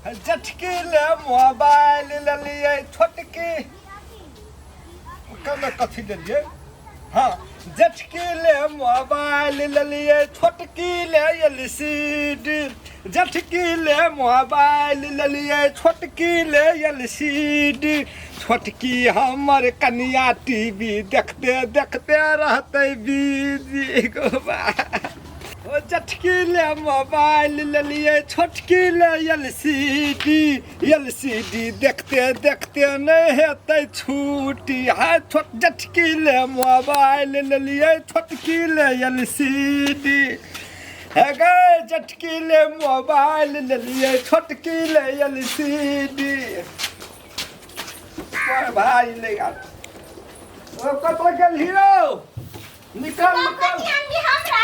जेठकी ले मोबाइल लेलियै, छोटकी कमे कथी लेलियै? हाँ, जेठकी ले मोबाइल लेलियै, छोटकी ले एलसीडी। जेठकी ले मोबाइल लेलियै, छोटकी ले एलसीडी। छोटकी हमर कनिया टीवी देखते देखते रहतै बिजी गो बा। ओ जेठकी ले मोबाइल लेलियै, छोटकी ले एलसीडी। एलसीडी देखते देखते नहि हेतै छुट्टी। हाय, छोट जेठकी ले मोबाइल लेलियै, छोटकी ले एलसीडी। हे गै, जेठकी ले मोबाइल लेलियै, छोटकी ले एलसीडी। भाई ले गेल। ओ कतऽ गेलही रौ? निकल निकल। कथी आनली हमरा?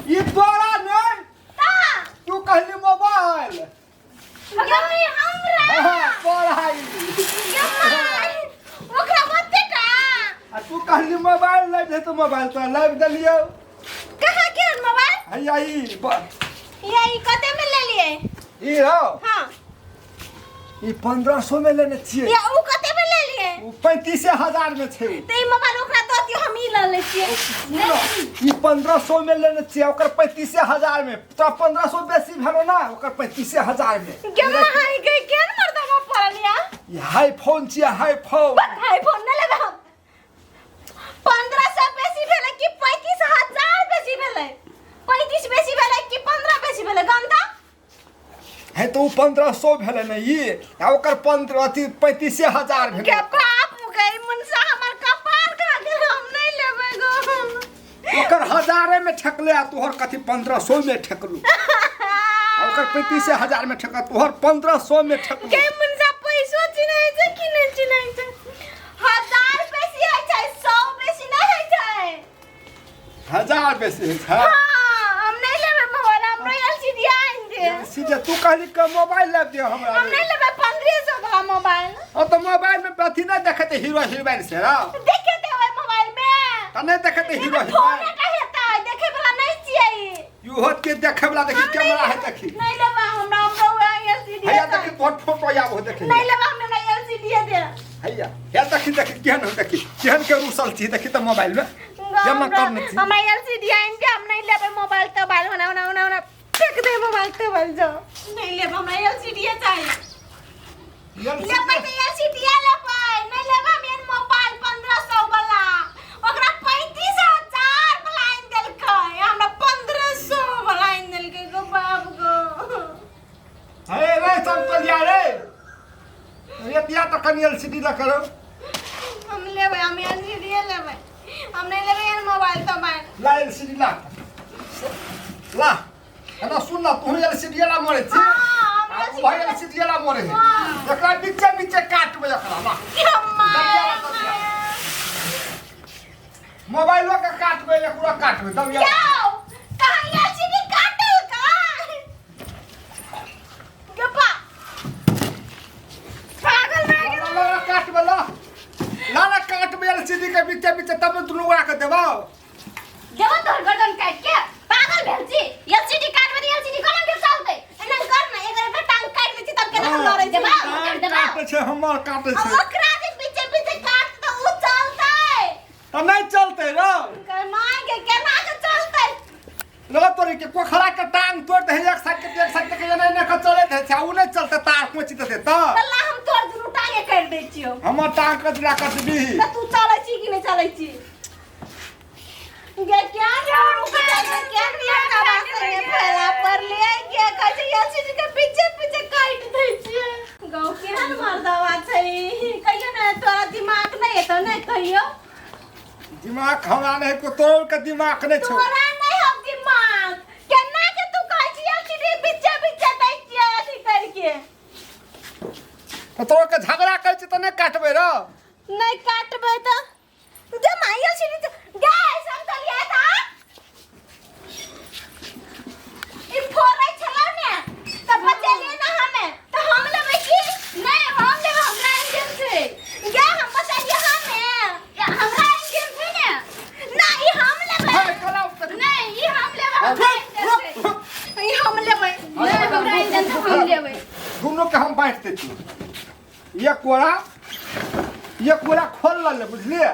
ई तोरा नहि। ता तू कहली मोबाइल। गमी हमरा। हाँ, तोरा ई। गमाय ओकरा मते का। आ तू कहली मोबाइल लाबि दे, तऽ मोबाइल तोरा लाबि देलियौ। कहाँ के मोबाइल? हैया ई या ई कते में ले लिए? ई हौ। हां। ई 1500 में लेने छियै। या ऊ कते में ले लिए? ओ 35,000 में छै। त ई मोबाइल ओकरा दऽ दियौ, हम ई लऽ लै छियै। ई 1500 में लेने छियै, ओकर 35,000 में। तोरा 1500 बेसी भेलो ना, ओकर 35,000 में। गे महाई गई, केन मर्दवा पड़ल या? ई हाई फोन छियै, हाई फोन। बस हाई फोन न लेबै हम। 1500 बेसी भेलै कि 35,000 बेसी भेलै? 35 बेसी भेलै कि 15 बेसी भेलै गंदा? है तो 1500 भेलै ने ई, आ ओकर 15 अथी 35,000 भेलै। के बाप गई मुनसा, हमर कपार खा गेल, हम नहीं लेबै गो। ओकर हजारे में ठकले आ तोहर कथी 1500 में ठकलू। आ ओकर 35,000 में ठकल, तोहर 1500 में ठकलू। के मुनसा पैसो चिन्है छै कि नहि चिन्है छै? हजार बेसी होइ छै, 100 बेसी नहि होइ छै। हजार बेसी होइ छै। हाँ, हम नहीं लेबै मोबाइल, हमरो एलसीडी आनि दे। सीधे तू कहली के मोबाइल लाबि दियौ हमरा। हम नहीं लेबै 1500 वाला मोबाइल। ओ तऽ मोबाइल में अथी नहि देखैत हीरो हीरोइन से रौ? देखे देबै मोबाइल में। तऽ नहि देखैत हीरो ई तऽ फोन हीरोइन? टा हेतै, देखे वाला नहीं छियै ई। इहो के देखे वाला देखी हम नहीं कैमरा है लेबै, देखी। नहीं लेबै हमरा, हमरो वएह एलसीडी। हैया देखी, तोहर फोटो आबो देखी। नहीं लेबै हमरा, एलसीडी दे। हैया हे देखी देखी केहन हो, देखी केहन के रुसल छी, देखी तऽ मोबाइल में जमा करने छी। हमरा एलसीडी आनि दे, हम नहीं लेबै मोबाइल तोबाइल। होना होना होना होना फेंक दे मोबाइल तोबाइल, जाओ। नहीं लेबै हमरा, एलसीडी चाहिए। लेबै तऽ एलसीडी लेबै, नहीं लेबै हम एहन मोबाइल 1500 वाला। ओकरा 35,000 वाला आनि देलकै, हमरा 1500 वाला आनि देलकै। गो बाप गो। हे रे संतोलिया रे, एतिया तऽ कनि एलसीडी लऽ करो। हम लेबै, हम एलसीडी लेबै, हम नहीं लेबै एहन मोबाइल तोबाइल। ला एलसीडी ला ला। एना सुन ना, तू एलसीडी ला मरे छी। हाँ, हम आ, LCD भाई एलसीडी ला मरे है। हाँ। एकरा बीचे बीचे काटबै एकरा ला। मोबाइलो के काटबै, एकरो काटबै दम या। जाओ कहाँ एलसीडी काटल का गप्पा पागल भए गेल। ला ला काटबै ला ला ला काटबै एलसीडी के बीचे बीचे, तब दुनू गोरा के देबौ। देबो तोहर गर्दन काटि के, पागल भेल छी? एलसीडी काटबै तऽ एलसीडी कोना के चलतै? एना कर ने, एकर एकर टांग काटि दै छी तब केना हम लड़ै देबा? काटि देबा। काटै छै हमर, काटै आ छै। ओकरा जे पीछे पीछे काट तऽ उ चलतै। तऽ नहि चलतै रौ। कर माय के, केना के चलतै? रौ तोरी के, पोखरा के टांग तोड़ दे एक साइड के, एक साइड के एना एना के चलैत है छै, आ उ नहि चलतै, तार कोचि देतै तऽ। तऽ ला हम तोर दुनू टांगे काटि दै छियौ। हमर टांग कचरा कटबी? तऽ तू चलै छी कि नहि चलै छी? गे क्या रुक क्या मर्दाबा संगे फैला पर ले गे, कहै छै एलसीडी के पीछे पीछे काटि दै छियै। गौ केहन मर्दाबा छै कहियो ने, तोरा दिमाग नहि एतौ ने कहियो? दिमाग हमरा नहि को, तोर के दिमाग नहि छौ। तोरा नहि हौ दिमाग? केना के तू कहै छी एलसीडी पीछे पीछे दै छियै अथी करके? तऽ तोर के झगड़ा करै छै तऽ नहि काटबै रौ? नहि काटबै तऽ गे माई एलसीडी त गे समतलिया ता ई फोड़ै छलौ ने तऽ बचेलियै ने हमे, तऽ हम लेबै की नहि? हम लेबै, हमरा इंजन छै। गे हम बचेलियै हमे। या, हमरा इंजन छै ने। ना, ई हम लेबै। हे कलाउ तऽ। नहि, ई हम लेबै, हमरा इंजन छै। ई हम लेबै। नहि, हमरा इंजन छै, हम लेबै। दुनू के हम बाँटि दै छी। एक कोरा खोल ल ले, बुझलिए?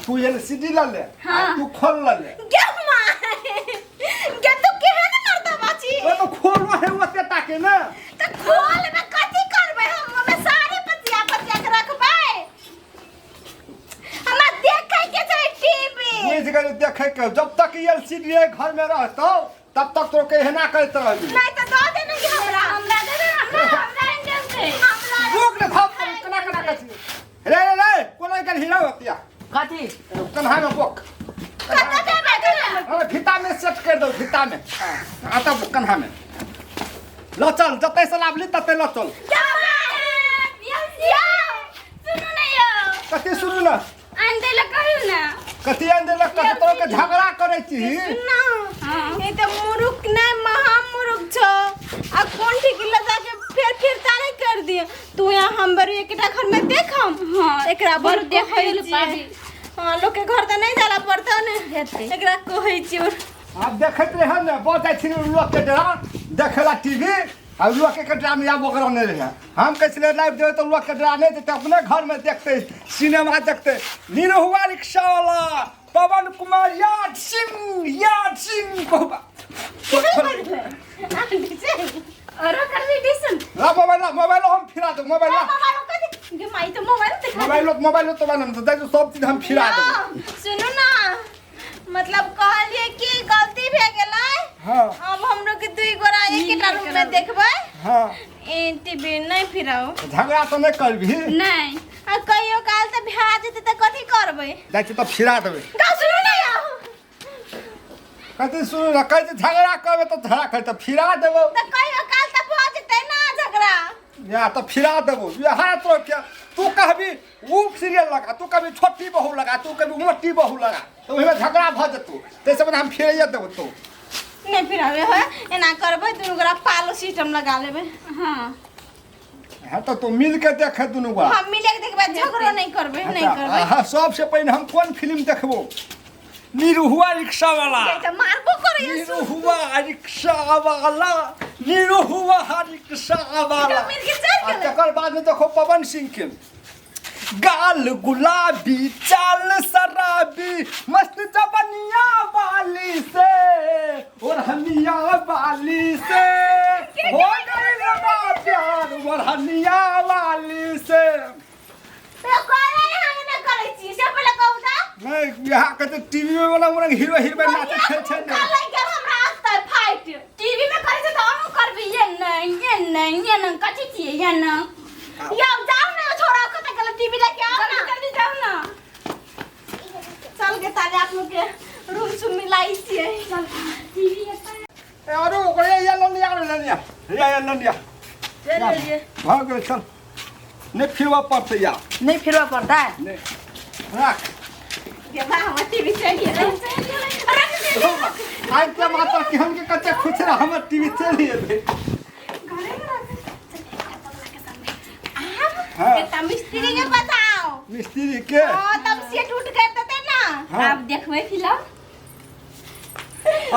तू एलसीडी ल ले। हाँ। तू खोल ल ले। गे माय गे, तू केहन मर्दा बाची? ओ तो खोलो है ओते टाके ने। त खोल में कथी करबै हम? ओमे सारी पतिया पतिया के रखबै? हमरा देखै के छै टीवी। बुझि गेली, देखे के। जब तक एलसीडी घर में रहतौ तब तक तो के एहना करैत रहबी। नहीं तो दऽ दे ने हमरा, हमरा दे दे, हमरा हमरा इंजन से हमरा। रुक ने भाप, केना केना करै छी? रे रे रे, कोना गेल हीरा होतिया? कथी? कन्हा में बोक। कतऽ देबै कन्हा? अरे फीता में सेट कर दो, फीता में आता कन्हा में ल चल, जतै से लाबली ततै ल चल। सुनू ने यौ। कथी सुनू ने? आनि दै लए कहियौ ने। कथी आनि देलक? कथी तोरा के झगड़ा करै छी? ना, ई तऽ मुरुख नहि, महामुरुख छौ। आ कोन ठीक लगा के फेर फिर तारे कर दिए तू। यहाँ हम बरू एकटा घर में देखम। हाँ, एकरा बड़ बड़ देखै कहै लए छियै। पाबी। हाँ, लोक के घर तऽ नहि जाला पड़तौ ने। हेतै। एकरा कहै छियै। आब देखैत रहे ने, बहुत जाइ छी लोक के डेरा देखेला टीवी, आ लोक के डेरा में आब ओकरा नहीं रहे। हम कहै छलियै लाइव देबै तऽ लोक के डेरा नहि देतै, अपने घर में देखते सिनेमा देखते। निरहुआ रिक्शा वाला, पवन कुमार, याद सिंह, याद सिंह बहुबा। और करबी डिसन। ला मोबाइल, ला मोबाइल, हम फिरा दो मोबाइल, ला। गे माई, तऽ मोबाइल देखा। मोबाइल, मोबाइल तो बना दे, सब चीज हम फिरा देबै। सुनू ना, मतलब कहलिए कि गलती भए गेलै। हाँ। अब हम लोग के दुई गोरा एकेटा रूम में देखबै। हाँ। ए टीवी नहीं फिराउ। झगड़ा तो नहीं करबी? नहीं। आ कहियो काल तऽ भए जेतै तऽ कथी करबै? जाइ छी तऽ फिरा देबै। गाँव सुनू ना यौ। कथी सुनू ना? कहै छै झगड़ा करबै तऽ झगड़ा कर तऽ फिरा देबौ। तऽ कहियो काल तऽ भऽ जेतै ना झगड़ा। या तऽ फिरा देबौ। इएह तो क्या तू कहबी उ सीरियल लगा, तू कभी छोटी बहू लगा, तू कभी मोटी बहू लगा, तऽ ओहिमे झगड़ा भऽ जेतौ। ताहि सब हम फिराइए देबौ तो। नहीं फिराबै है, एना करबै, दुनू गोरा पालो सिस्टम लगा लेबै। हाँ। हाँ, तऽ तू मिल के देखे दुनू गोरा। हम मिले के देखबै, झगड़ो नहीं करबै, नहीं करबै। हाँ, सबसे पहिने हम कोन फिल्म देखबो? निरहुआ रिक्शा वाला। तऽ मारबो करैया। निरहुआ रिक्शा वाला, निरहुआ रिक्शा वाला। मिल के चल आ गेलै। तकर बाद में देखो पवन सिंह के, गाल गुलाबी चाल शराबी मस्त जबनिया वाली से और हनिया वाली से हो गइल बा प्यार और हनिया वाली से। तो करे हम न करै छी से पहिले कहू तऽ। नहीं, यहाँ के तो टीवी में वाला उरंग हीरो हीरोइन नाचे छै छै ने। कल के हमरा आता फाइट। टीवी में करै छै तऽ हमहूँ करबै। ये नहीं, ये नहीं, ये नहीं, कथी छियै ये नहीं। यौ जाउ ने, छोड़ा कतऽ गेलै? टीवी लेके आउ जल्दी ना। जल्दी जाउ ना। चल के ताले आप लोग के रूम सुम मिलाई छियै। टीवी एतऽ। ए अरे ओकरे ये ल लिया, ल लिया, ये ल लिया। चलि गेलियै। भऽ गेल, चल, नहीं फिरबऽ पड़तै या। नहीं फिरबऽ पड़तै। नहीं, राख। गे बा, हमर टीवी चलि गेलै। रख दे। आइ के माता कि हम के कते खुश रह, हमर टीवी चलि एलै। हाँ। एकटा मिस्त्री के बताओ। मिस्त्री के? हाँ, तब सेट उठ कर देतै ना। हाँ। आब देखबै फिल्म।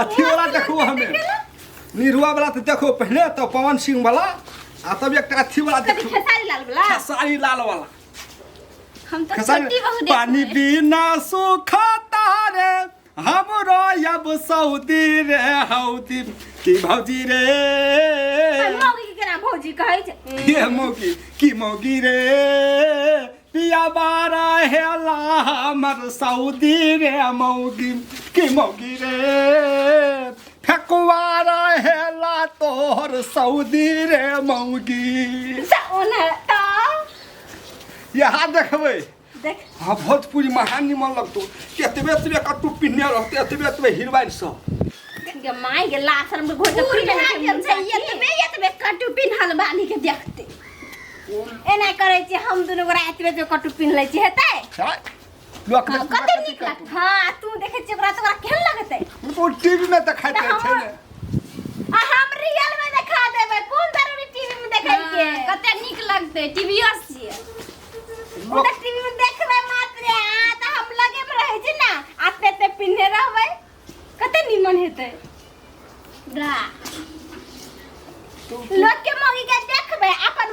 अथी वाला देखबो हमे, निरुआ वाला तऽ देखो पहले तऽ पवन सिंह वाला, आ तब एकटा अथी वाला कथी? देखो। खेसारी लाल वाला। खेसारी लाल वाला। हम तऽ खेसारी छोटी बहू पानी देखबै। बिना सुखता रे हमरो अब सऊदी रे हौदी की भौजी रे। मौगी के केना भौजी कहै छै? ये मौगी की मौगी रे पिया बारा हेला हमर सऊदी रे मौगी की मौगी रे फेकुआ रहेला तोहर सऊदी रे मौगी। ओना तऽ यहाँ देखबै। देख। हाँ, भोजपुरी महा निमन लगतो, एतबे एतबे कट्टू पिन्हने रहते, एतबे एतबे हीरोइन सब। गे माय गे, लाशर में घोर के पूर पिन्हल भए गेल छै। एतबे एतबे कट्टू पिन्हल बानी के देखते। एना करै छी, हम दुनू गोरा एतबे एतबे कट्टू पिन्ह लै छी, हेतै? लोक हाँ, कते नीक लागत। हाँ, तू देखै छी ओकरा तऽ ओकरा केहन लगतै? ओ टीवी में देखाइत तऽ रहै छै ने। आ हम रियल में देखा देबै, कोन जरूरी टीवी में देखै के? कते नीक लगतै टीवीओ से। ओ तऽ टीवी में देखबै मात्र, आ तऽ हम लगे में रहै छी ना, आते ते पिन्हने रहबै, कते नीमन हेतै। लोक के मौगी के देख।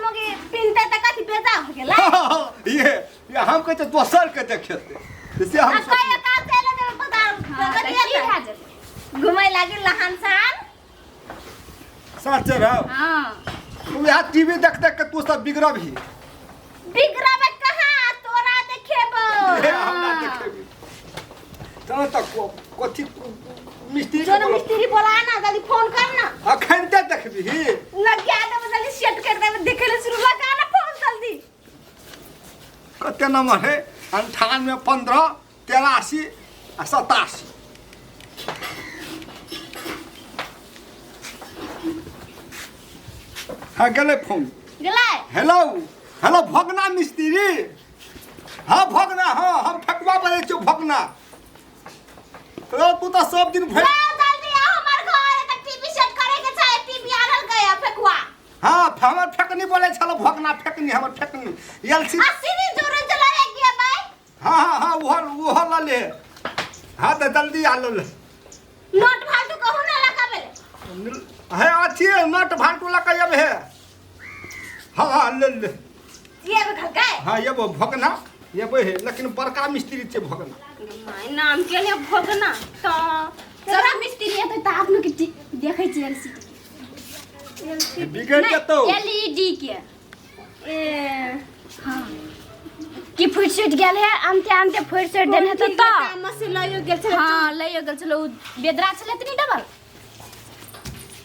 मोगी पिनते त कथी बेजा हो गेलै ये ये हम कहै छियै दोसर के देखेतै से आ हम कहियो काल चलि जेबै बाजार हाँ, कथी तऽ की हेतै? भए जेतै घुमै लागी लहान सहान साचे रह हाँ तू यहाँ टीवी देख देख के तू सब बिगड़बही बिगड़बै कहाँ तोरा देखेबो हे, हमरा देखेबी चल तऽ कथी मिस्त्री के जोन बोलब। मिस्त्री बोला ना जल्दी फोन कर ना अखन ते देखबही लग गया देबै जल्दी सेट कर देबै देखे ले शुरू लगा ना फोन जल्दी कते नंबर है 98 15 83 आ 87 हाँ गेलै फोन गेलै हेलो हेलो भगना मिस्त्री हाँ भगना हाँ हम ठकुआ बनै छियौ भगना रो तू तऽ सब दिन भरि ले जल्दी आओ हमर घर त टीवी सेट करे के छै टीवी आनल गया फेकुआ हाँ हमर फेकनी बोलै छलो भगना फेकनी हमर फेकनी एल सी आ सीधी जोरे चलावे गया भाई हाँ हाँ हाँ उहो उहो लऽ ले हाँ तऽ जल्दी आ लऽ ले नोट फालतू कहू ना लगाबे ले हे अथी नट भांटू लऽ कऽ एबै हे हाँ हाँ ले ले ये भी खलकै हाँ एबो भगना एबै हे लेकिन बड़का मिस्त्री छै भगना my नाम के लिए भोगना तो सब मिस्त्री हेतै तऽ अपनो के देखै छियै एलसीडी बिगड़ि जेतौ एलईडी के ए हाँ कि फुटि सुटि गेल है आनते आनते फुटि सुटि देने हेतौ तऽ काम से लयो गेल छलै हाँ लैयो गेल छलै ओ बेदरा छलै तनी डबल